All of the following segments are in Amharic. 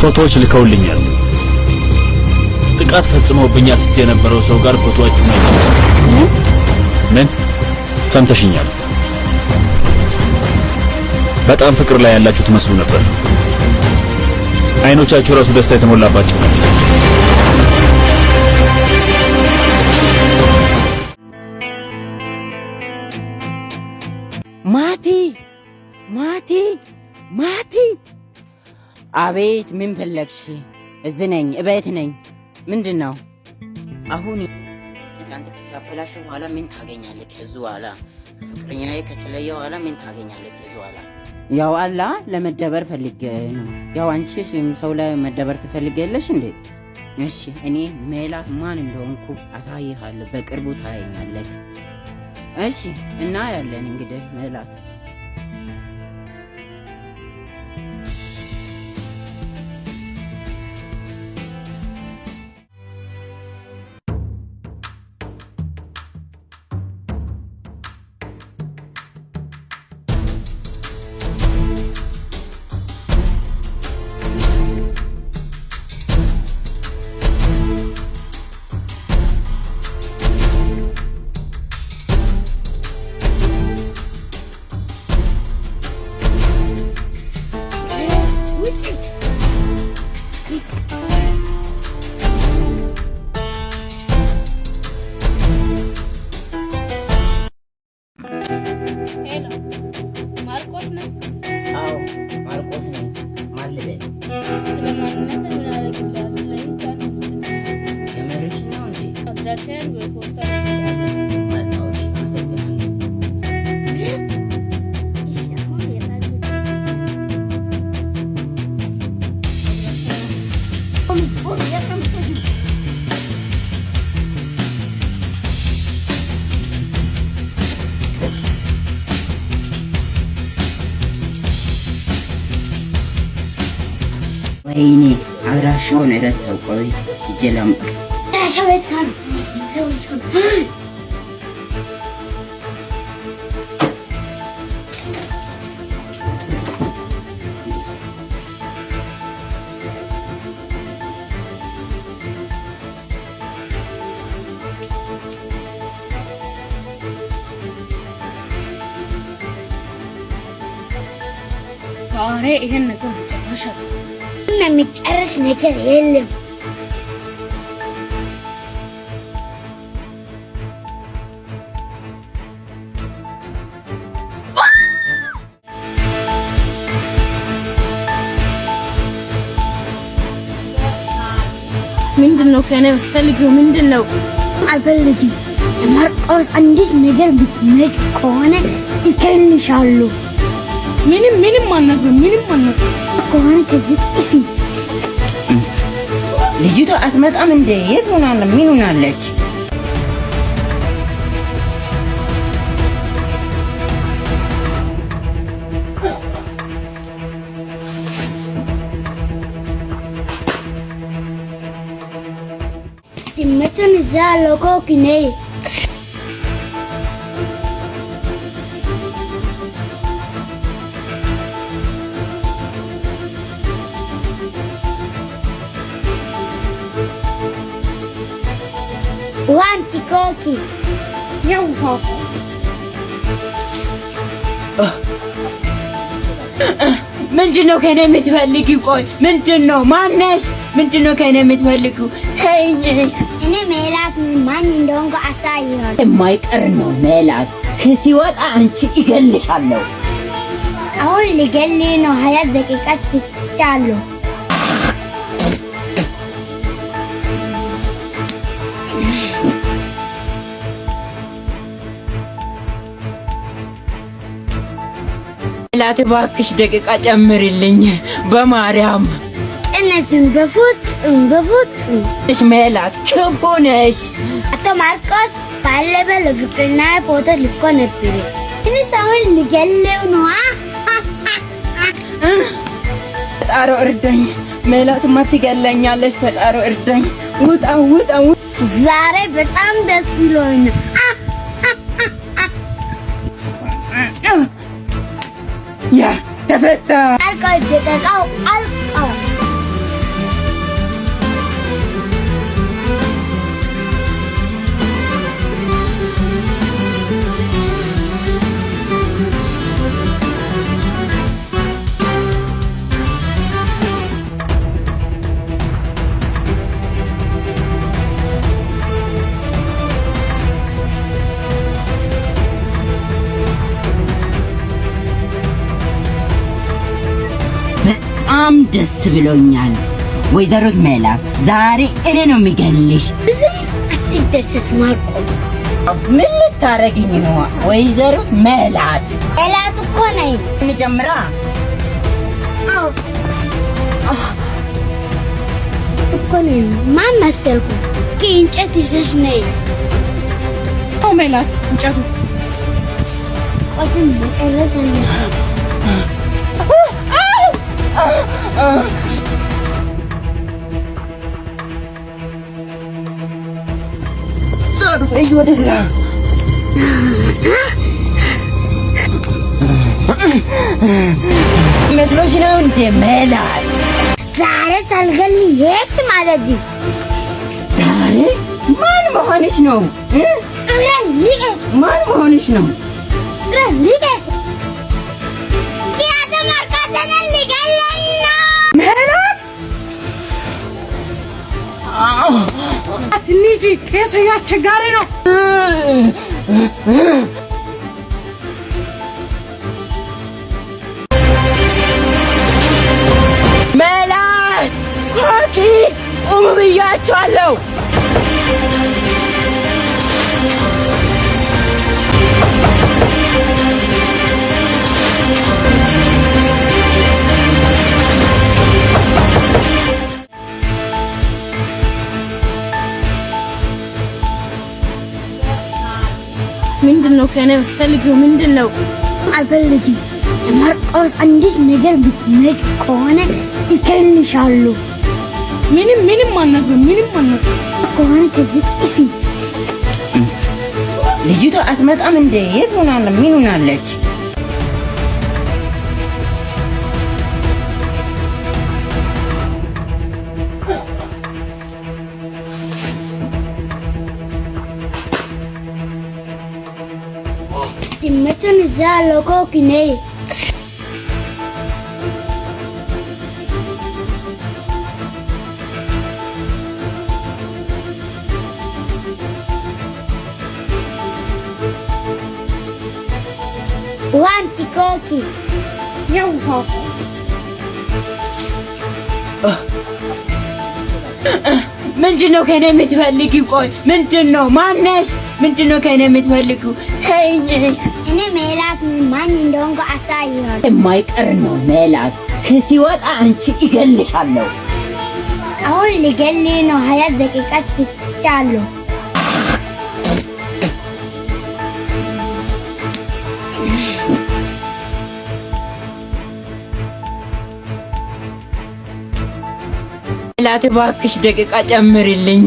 ፎቶዎች ልከውልኛል። ጥቃት ፈጽመውብኛል ስትይ የነበረው ሰው ጋር ፎቶዎቹን አይቼ። ምን ሰምተሽኛል? በጣም ፍቅር ላይ ያላችሁ ትመስሉ ነበር። አይኖቻችሁ ራሱ ደስታ የተሞላባቸው ናቸው። ማቲ፣ ማቲ፣ ማቲ! አቤት፣ ምን ፈለግሽ? እዚህ ነኝ፣ እቤት ነኝ። ምንድን ነው አሁን? አንተ ካበላሽ በኋላ ምን ታገኛለህ? ከዚህ በኋላ ከፍቅረኛዬ ከተለየ በኋላ ምን ታገኛለህ? ከዚህ በኋላ ያው አላ ለመደበር ፈልጌ ነው። ያው አንቺ ሰው ላይ መደበር ትፈልጊያለሽ እንዴ? እሺ፣ እኔ ሜላት ማን እንደሆንኩ አሳይሃለሁ። በቅርቡ ታየኛለህ። እሺ፣ እና ያለን እንግዲህ ሜላት። Hello፣ ማርቆስ ነህ? አዎ፣ ማርቆስ ነኝ። ማን ልበል? ስለ ማንነት ምን አደርግልሃል? ስለዚህ የምርሽ ነው እንዴ? አድራሻዬን በፖስታ ልኬልሃለሁ። መጣሁ። እሺ፣ አመሰግናለሁ። እሺ፣ አሁን የታገሰ ወይኔ፣ አድራሻውን ረሳው። ቆይ ሂጄ ላምጣ። አድራሻው የት ነው? ዛሬ ይሄን ነገር መጨረሻ ምንም የሚጨርስ ነገር የለም። ምንድን ነው ከእኔ የምትፈልጊው? ምንድን ነው? አልፈልግም። ማርቆስ አንዲት ነገር ብትነግር ከሆነ ይከልሻለሁ። ምንም ምንም አልነግርም። ምንም አልነግርም። ከሆነ ከዚህ ጥፊ። ልጅቷ አትመጣም እንዴ? የት ሆናለ? ምን ሆናለች? ድመቱን እዛ ለኮክኔ። ውሃ አምጪ ኮኪ። ያው ውሃ። ምንድን ነው ከእኔ የምትፈልጊው? ቆይ ምንድን ነው? ማነሽ? ምንድን ነው ከእኔ የምትፈልጊው? ተይኝ። እኔ ሜላት ማን እንደሆንኩ አሳይሃለሁ። የማይቀር ነው ሜላት። ከሲወጣ አንቺ እገልሻለሁ። አሁን ሊገልህ ነው። 20 ደቂቃ ስቻለሁ። ሜላት፣ እባክሽ ደቂቃ ጨምርልኝ በማርያም። ቅነስን በፍጹም በፍጹም። እሽ ሜላት፣ ክፉ ነሽ። አቶ ማርቆስ ባለፈ ለፍቅረኛ ፎቶ ልኮ ነበር። እኔስ አሁን ሊገለው ነው። ፈጣሮ እርዳኝ። ሜላትማ ትገለኛለች። ፈጣሮ እርዳኝ። ውጣ፣ ውጣ! ዛሬ በጣም ደስ ብሎኝ ነው። ያ ተፈታ። አልቋል። ደቂቃው አልቋል። በጣም ደስ ብሎኛል። ወይዘሮት ሜላት ዛሬ እኔ ነው የሚገልሽ። ብዙም አትደሰት ማርቆስ። ምን ልታረግኝ ነው ወይዘሮት ሜላት? ሜላት እኮ ነኝ። እንጀምራ። እኮ ነኝ። ማን መሰልኩ? እንጨት ይዘሽ ነይ። ሜላት እንጨቱ ቆስን መጨረስ አለብን። ወደዛ መስሎሽ ነው እንዴ ሜላት? ዛሬ ሳልገል የት ማለት ዛሬ ማን መሆንሽ ነው? ማን መሆንሽ ነው? ሜላት እንሂጂ። ይሄ ሰውዬው አስቸጋሪ ነው። ሜላት ኮኪ ቁሙ ብያቸዋለሁ። ምንድን ነው ከእኔ የምትፈልጊው? ምንድን ነው? አልፈልግም። ማርቆስ አንዲት ነገር ብትነግሪ ከሆነ ይከልሻሉ። ምንም ምንም አልነግርም። ምንም አልነግርም ከሆነ ከዚህ ጥፊ። ልጅቷ አትመጣም እንዴ? የት ሆናለ? ምን ሆናለች? ድመቱን እዛ አለው ኮኪ ነይ። ውሃ አምጪ ኮኪ። ያው ውሃ። ምንድን ነው ከእኔ የምትፈልጊው? ቆይ ምንድን ነው? ማነሽ? ምንድን ነው ከእኔ የምትፈልጊው? ተይኝ። እኔ ሜላት ነኝ። ማን እንደሆንኩ አሳይሃለሁ። የማይቀር ነው ሜላት። ከሲወጣ አንቺ እገልሻለሁ። አሁን ልገልህ ነው። 20 ደቂቃ ስጫለሁ። ሜላት እባክሽ ደቂቃ ጨምርልኝ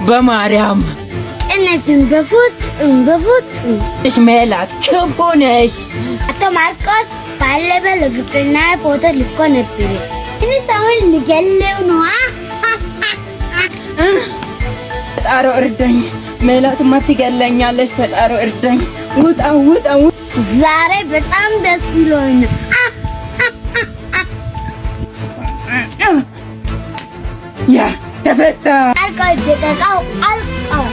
በማርያም። ቅነስን በፍጹም በፍጹም። እሽ ሜላት ክፉ ነሽ። አቶ ማርቆስ ባለፈ ለፍቅረኛ ፎቶ ልኮ ነበር። እኔ ሰውን ልገለው ነው። ፈጣሮ እርዳኝ። ሜላትማ ትገለኛለች። ፈጣሮ እርዳኝ። ውጣ ውጣ። ዛሬ በጣም ደስ ብሎኝ ነው። ያ ተፈታ። አልቋል። ደቂቃው አልቋል።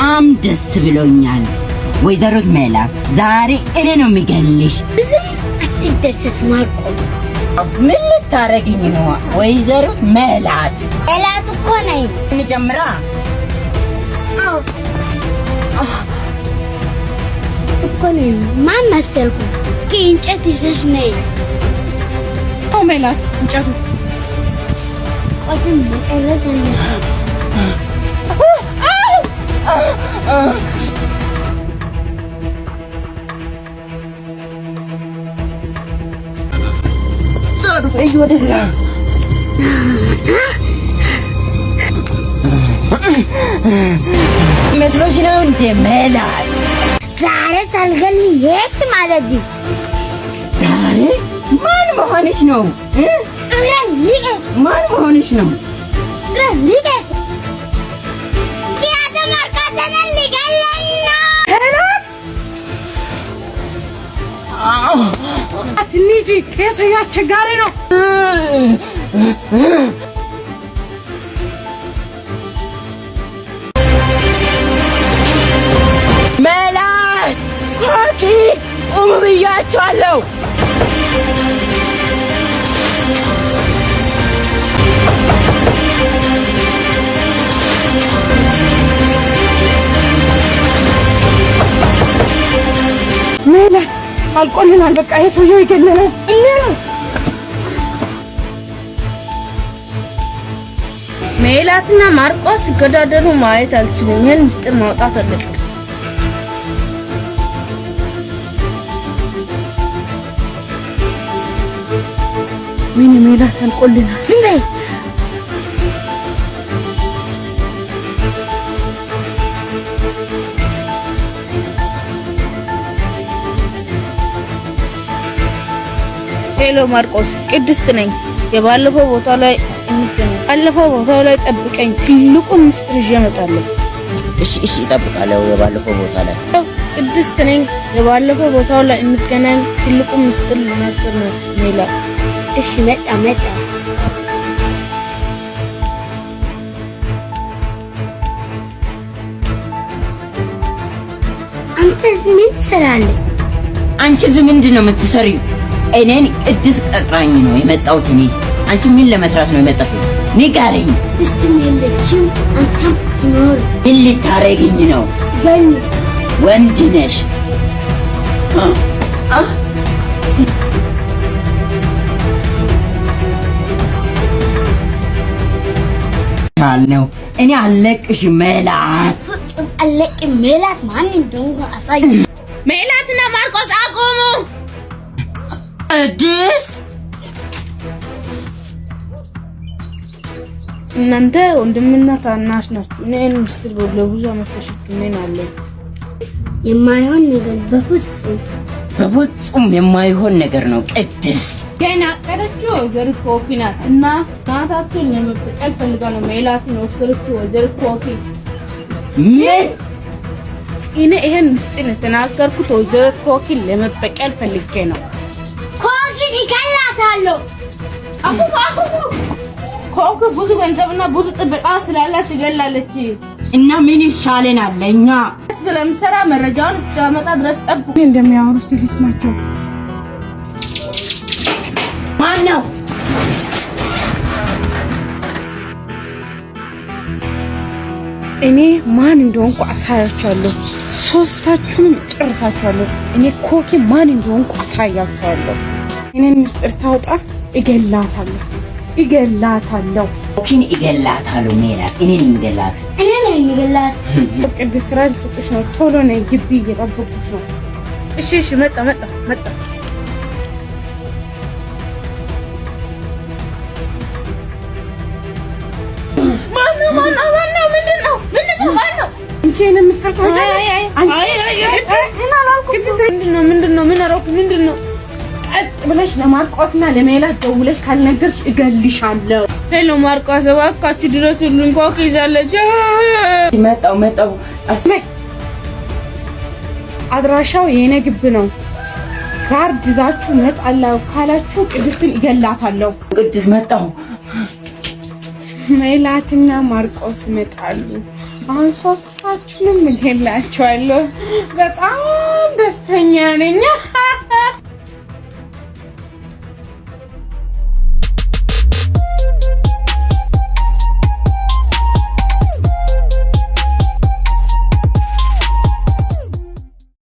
በጣም ደስ ብሎኛል። ወይዘሮት ሜላት ዛሬ እኔ ነው የሚገልሽ። ብዙም አትደሰት ማርቆስ። ምን ልታረግኝ ነው ወይዘሮት ሜላት? ሜላት እኮ ነኝ። እንጀምራ። እኮ ነኝ። ማን መሰልኩ? እንጨት ይዘሽ ነይ። ሜላት እንጨቱ ቆስን መጨረስ አለብን። ወደዛ መስሎሽ ነው እንዴ ሜላት? ዛሬ ሳልገል የት ማለት ዛሬ ማን መሆንሽ ነው? እግሬን ልቀቅ! ማን መሆንሽ ነው? እግሬን ልቀቅ! አቶ ማርቆስን ሊገለን ነው። እንሂጂ፣ ይሄ ሰውዬ አስቸጋሪ ነው። ሜላት፣ ኮኪ ቁሙ ብያቸዋለሁ። ሜላት አልቆልናል። በቃ ይሄ ሰውዬው ይገለናል። እንሩጥ። ሜላትና ማርቆስ ሲገዳደሉ ማየት አልችልም። ይህን ምስጢር ማውጣት አለብን። ወይኔ ሜላት አልቆልናል። ዝም በይ። Hello ማርቆስ፣ ቅድስት ነኝ። የባለፈው ቦታ ላይ እንገናኝ። ባለፈው ቦታ ላይ ጠብቀኝ። ትልቁን ምስጢር ይዤ እመጣለሁ። እሺ እሺ፣ እጠብቃለሁ። የባለፈው ቦታ ላይ ቅድስት ነኝ። የባለፈው ቦታው ላይ እንገናኝ። ትልቁን ምስጢር ልናገር ነው ሜላት። እሺ፣ መጣ መጣ። አንተ እዚህ ምን ትሰራለህ? አንቺ እዚህ ምንድን ነው የምትሰሪው? እኔን ቅድስት ቀጥራኝ ነው የመጣሁት። እኔ አንቺ ምን ለመስራት ነው የመጣሽው? ንገሪኝ። ቅድስትም የለችም፣ አንተም አትኖርም። ምን ልታረጊኝ ነው? ገል ወንድ ነሽ። አለው እኔ አለቅሽም ሜላት። ፍጹም አለቅም። ሜላት ማን እንደሆንኩ አሳይ። ሜላትና ማርቆስ አቁሙ! ቅድስት እናንተ ወንድምና ታናሽ ናችሁ። እኔ ይህን ምስጢር ለብዙ ዓመት ተሸክሜ ነው ያለሁት። የማይሆን ነገር በፍጹም በፍጹም የማይሆን ነገር ነው ቅድስት። ይሄን ያቀደችው ወይዘሮ ኮኪ ናት እና እናታችሁን ለመበቀል ፈልጋ ነው ሜላትን የወሰደችው ወይዘሮ ኮኪ። ምን? እኔ ይሄን ምስጢር የተናገርኩት ወይዘሮ ኮኪን ለመበቀል ፈልጌ ነው። ኮኪን እገላታለሁ። አቁሙ አቁሙ! ኮኪ ብዙ ገንዘብና ብዙ ጥበቃ ስላላት ትገላለች። እና ምን ይሻለናል ለእኛ? ስለምሰራ መረጃውን እስከመጣ ድረስ ጠብቁ። እንደሚያወሩ እስቲ ልስማቸው። ማን ነው? እኔ ማን እንደሆንኩ አሳያችኋለሁ። ሶስታችሁንም ጨርሳችኋለሁ። እኔ ኮኪ ማን እንደሆንኩ አሳያችኋለሁ። እኔን ምስጢር ታውጣ፣ እገላታለሁ፣ እገላታለሁ። ኮኪን እገላታለሁ። ሜላት እኔን የምገላት እኔ ነኝ የምገላት። ቅድስት ስራ ልሰጥሽ ነው። ቶሎ ነይ፣ ግቢ እየጠበኩሽ ነው። እሺ እሺ፣ መጣ መጣ መጣ። ማነው ማነው ማነው? ምንድን ነው ምንድን ነው? ማነው? አንቺ እኔን ምስጢር ታወጫለሽ? አንቺ ቅድስት ምንድን ነው ምንድን ነው? ምን አደረኩ? ምንድን ነው? ቀጥ ብለሽ ለማርቆስና ለሜላት ደውለሽ ካልነገርሽ እገልሻለሁ። Hello ማርቆስ፣ እባካችሁ ድረሱልኝ፣ ኮኪ ይዛለች። መጣው መጣው። አስመይ አድራሻው የኔ ግቢ ነው። guard ይዛችሁ እመጣለሁ ካላችሁ ቅድስትን እገላታለሁ። ቅድስት መጣው። ሜላትና ማርቆስ ይመጣሉ። አሁን ሶስታችሁንም እገላችኋለሁ። በጣም ደስተኛ ነኝ።